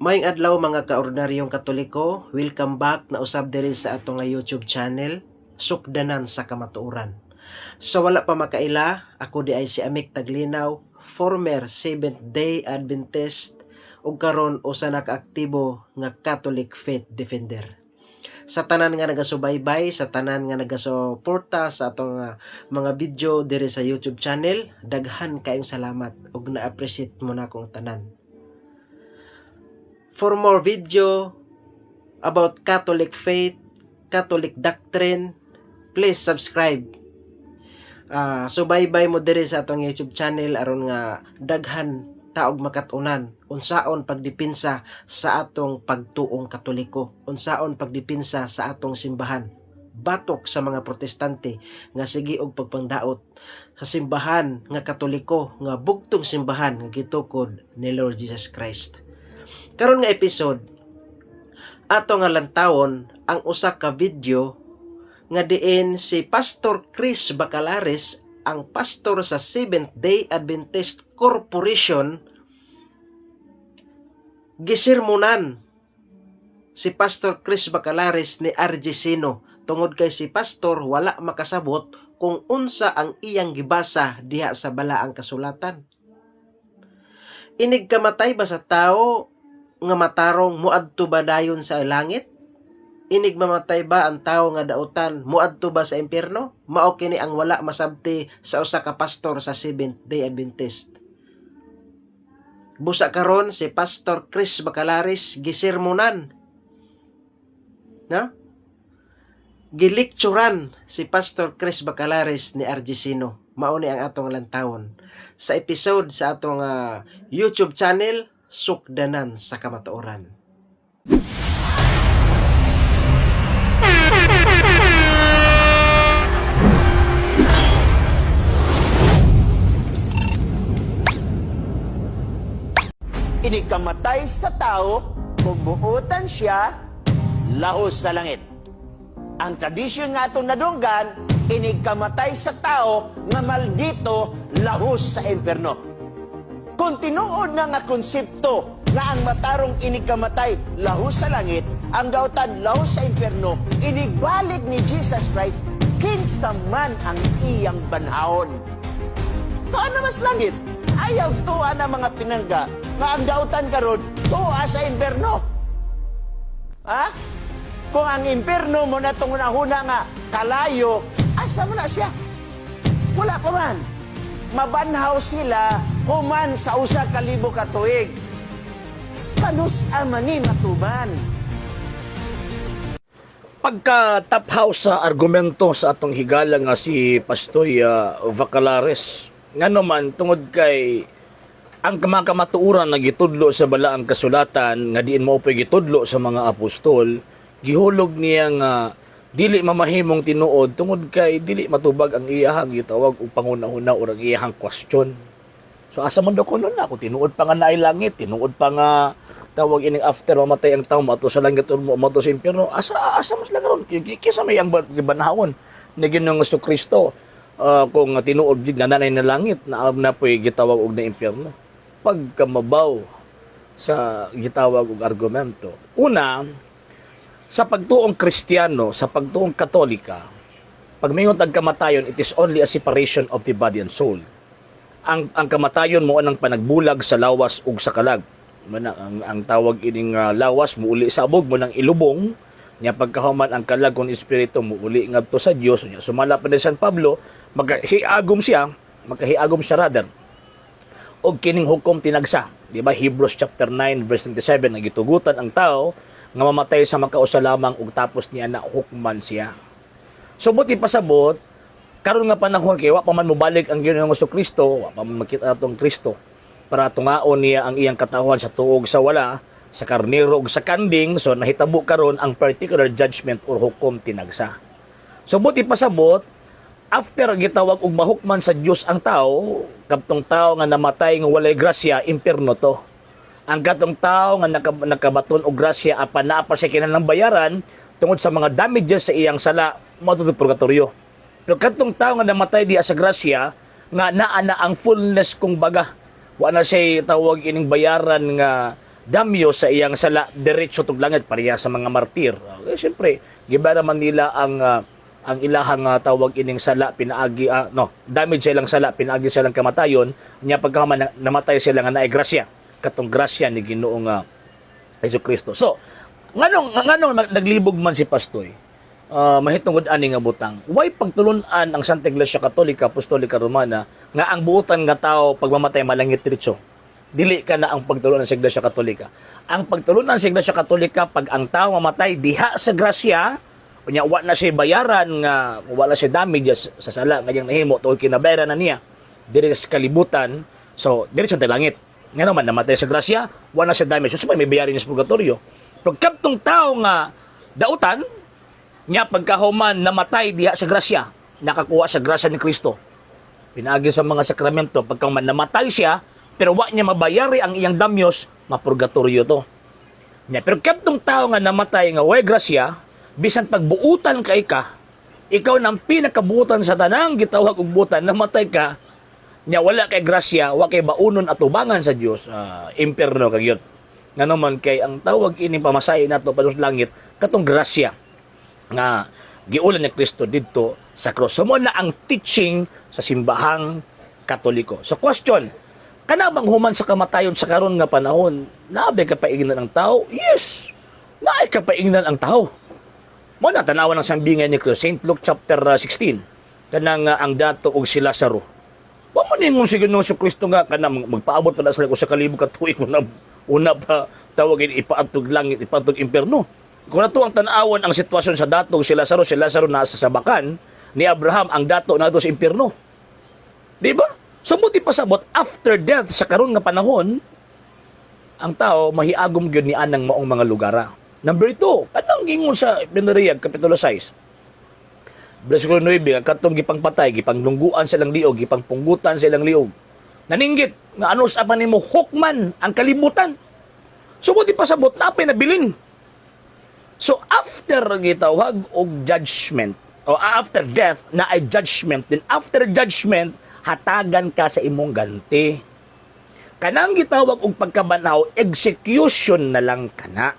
Maayong adlaw, mga kaordinaryong Katoliko, welcome back na usab diri sa ato nga YouTube channel, Sukdanan sa Kamatuoran. Sa wala pa makaila, ako diay si Amik Taglinaw, former Seventh Day Adventist ug karon usa na ka aktibo nga Catholic Faith Defender. Sa tanan nga nagasubaybay, sa tanan nga nagasuporta sa atong mga video diri sa YouTube channel, daghan kayong salamat ug na-appreciate mo na akong tanan. For more video about Catholic faith, Catholic doctrine, please subscribe. Subaybay mo diri sa atong YouTube channel aron nga daghan ta og makat-unan unsaon pagdepinsa sa atong pagtuong Katoliko, unsaon pagdepinsa sa atong simbahan batok sa mga Protestante nga sige og pagpangdaot sa simbahan nga Katoliko, nga bugtong simbahan nga gitukod ni Lord Jesus Christ. Karon nga episode, ato nga lantawon ang usa ka video nga diin si Pastor Chris Bacalares, ang pastor sa Seventh Day Adventist Corporation, gisermonan si Pastor Chris Bacalares ni RG Sino tungod kay si pastor wala makasabot kung unsa ang iyang gibasa diha sa balaang kasulatan. Inig kamatay ba sa tao nga matarong, muadto ba dayon sa langit? Inig mamatay ba ang tao nga dautan, muadto ba sa impyerno? Mao kini ang wala masabti sa usa ka pastor sa Seventh Day Adventist. Busa karon si Pastor Chris Bacalares gisermonan. No? Gilikturan si Pastor Chris Bacalares ni RG Sino. Mao ni ang atong lantawon sa episode sa atong YouTube channel, Sukdanan sa Kamatuoran. Inigkamatay sa tao, kung buutan siya, lahos sa langit. Ang tradisyon nga atong nadunggan, inigkamatay sa tao nga maldito, lahos sa impierno. Kung tinuod na nga konsepto nga ang matarong inigkamatay lahos sa langit, ang dautan lahos sa impierno, inigbalik ni Jesus Christ, kinsa man ang iyang banhaon? Tuan na mas langit. Ayaw tuwa na mga pinangga nga ang dautan karon tuwa sa impierno. Ha? Kung ang impierno mo na itong unahuna nga kalayo, asa mo na siya? Wala pa man. Mabanhaw sila human sa 1,000 ka tuig. Kanus ama ni matuban? Pagka taphaw sa argumento sa atong higala nga si Pastoy Vacalares, ngano man, tungod kay ang mga kamatuoran nga gitudlo sa balaang kasulatan nga diin mao po'y gitudlo sa mga apostol, gihulog niya nga dili mamahimong tinuod tungod kay dili matubag ang iyahang gitawag og pangunahuna or ang iyahang question. So asa man daw kuno na kung tinuod pa nga naay langit, tinuod pa nga tawag ining after mamatay ang tao mato sa langit or mato sa impyerno, asa asa mas lang karon kaysa may ang gibanhawon ni Ginoong Kristo, kung tinuod gid nga nanay na langit na na po'y gitawag og na impyerno? Pagkamabaw sa gitawag og argumento. Una, sa pagtuong Kristiyano, sa pagtuong Katolika, pag mingon tag kamatayon, it is only a separation of the body and soul. Ang kamatayon mo ang panagbulag sa lawas ug sa kalag. Mana ang tawag ining lawas muuli sa abog mo nang ilubong niya, pagkahuman ang kalag kon espiritu muuli ngadto sa Dios niya. Sumala pa ni San Pablo, magkahiagom siya rather og kining hukom tinagsa, di ba? Hebrews chapter 9 verse 27 nga gitugutan ang tao nga mamatay sa makausa lamang ug tapos niya na hukman siya. So buti pasabot, karon nga panahon kay wa pa man mobalik ang Ginoong Kristo, wa pa man makita atong Kristo para tungaon niya ang iyang katawhan sa tuog sa wala, sa karnero ug sa kanding. So nahitabo karon ang particular judgment or hukom tinagsa. So buti pasabot, after gitawag og mahukman sa Dios ang tao, kadtong tao nga namatay nga walay grasya, impierno to. Ang katong tao nga nakabaton og grasya apan naa pa siya kinahanglang bayaran tungod sa mga damages sa iyang sala, mao to purgatorio. Pero kadtong tao nga namatay diha sa grasya, nga naa na ang fullness kung baga, wa na siya tawag ining bayaran nga damyo sa iyang sala diretso tug langit pareha sa mga martir. Okay, siyempre, giba naman nila ang ilahang tawag ining sala pinaagi no damage sa ilang sala pinaagi sa ilang kamatayon nya pagkahuman namatay sila nga naay grasya katong grasya ni Ginoong Hesus Kristo. So, nganong nganong naglibog man si Pastoy? Mahitungod ani nga butang. Why pagtulun-an ang Santa Iglesia Katolika Apostolika Romana nga ang buotan nga tao pagmamatay malangit diretso? Dili ka na ang pagtulunan sa Iglesia Katolika. Ang pagtulunan sa Iglesia Katolika, pag ang tao mamatay diha sa grasya, unya wa na siya bayaran nga wala siya damages sa sala nga iyang nahimo tungod kinabayaran na niya diri sa kalibutan, so diretso sa langit. Nga naman namatay sa grasya, wala na siya damage. So, may bayarin niya sa purgatorio. Pagkabtong tao nga dautan, nya pagkahuman namatay diha sa grasya, nakakuha sa grasya ni Kristo. Pinaagi sa mga sakramento, pagkahuman namatay siya, pero wa niya mabayari ang iyang damyos, mapurgatorio to. Nya, pero kadtong tao nga namatay nga way grasya, bisan pagbuutan kay ka, ikaw nang pinakabuutan sa tanang gitawag og buutan, namatay ka, nya wala kay grasya, wa kay baunon at tubangan sa Dios, impierno kag yun. Ngano man kay ang tawag ini pamasahe nato padung sa langit katong grasya nga giulan ni Kristo didto sa cross. So mo na ang teaching sa simbahang Katoliko. So question, kana bang human sa kamatayon sa karon nga panahon, naabay kapaingnan ang tao? Yes. Naay kapaingnan ang tao. Mo na tanawan ng sambingan ni Kristo, St. Luke chapter 16, kanang ang dato og si Lazaro. Wa man ningon si Ginoong Kristo nga kanang magpaabot pa na sila usa ka libo ka tuig una, una pa tawagin ipaadtog langit, ipaadtog impierno. Kung nato ang tan-awon ang sitwasyon sa datong si Lazaro nasa sabakan ni Abraham, ang dato nato sa impierno. Di ba? So buti pasabot after death sa karon nga panahon, ang tao mahiagom gyud ni anang maong mga lugara. Number 2, kanang gingon sa Binariyag kapitulo 6. Versikulo 9, ang katong gipangpatay, gipanglungguan sa ilang liog, gipangpunggutan sa ilang liog. Naninggit nga ano sa pa nimo hukman ang kalibutan. So buti pasabot napay nabilin. So after gitawag og judgment o after death na ay judgment, then after judgment hatagan ka sa imong ganti. Kanang gitawag og pagkabanhaw, execution na lang kana.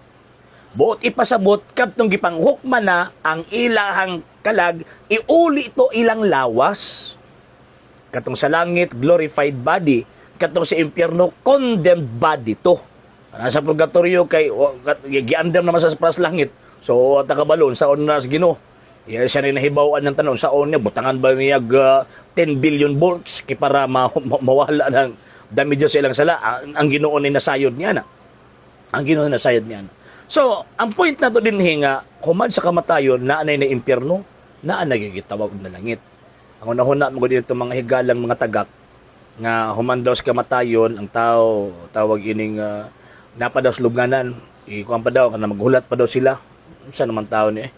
Buot ipasabot kadtong gipanghukman na ang ilahang kalag, iuli ito ilang lawas. Katong sa langit, glorified body. Katong sa impyerno, condemned body to. Nasa purgatorio kay giandam naman sa pras langit. So at nakabalon sa na sa Ginoo. Ya, siya rin nahibawan ng tanon sa niya butangan ba niya 10 billion volts kay para mawala ng damage sa ilang sala. Ang Ginoo ni nasayod niya na. Ang Ginoo ni nasayod niya na. So, ang point na to din nga, human sa kamatayon, naanay na impyerno, naa nagigitawag og na langit. Ang unahuna mo dito mga higalang mga tagak nga human daw sa kamatayon ang tao tawag ining napa daw sa lubnganan, ikuan pa daw kana maghulat pa daw sila. Unsa naman tao ni eh?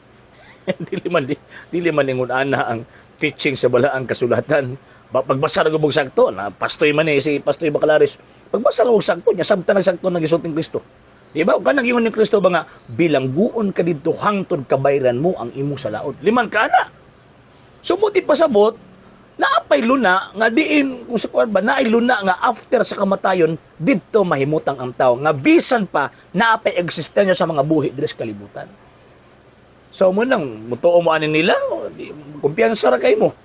Dili man ingon ana ang teaching sa balaang kasulatan. Pagbasa ra gubog sakto na pastoy man eh si Pastoy Bacalares. Pagbasa ra og sakto niya samtang nagsakto nang gisulti ni Kristo. Di ba? Kanang ingon ni Kristo ba nga bilangguon ka didto hangtod kabayran mo ang imong salaod. Liman ka na. Sumuti pasabot, naapay luna nga diin kung sa kuan ba naay luna nga after sa kamatayon didto mahimutang ang tao nga bisan pa naapay eksistensya sa mga buhi diri sa kalibutan. So mo nang mutuo mo ani nila, o, di, kumpiyansa ra kay mo.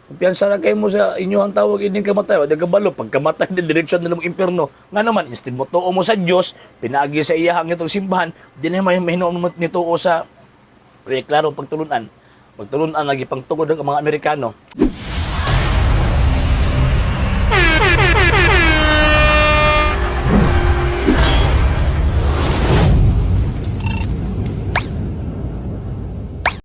Kumpiyansa ra kay mo sa inyong tawag ining kamatay, wa kabalo pagkamatay din direksyon na ng impierno. Nga naman instead mo tuo mo sa Dios, pinaagi sa iyahang itong simbahan, di na may mahinuon mo nituo sa klaro pagtulunan. Pagtulunan lagi pangtugod ng mga Amerikano.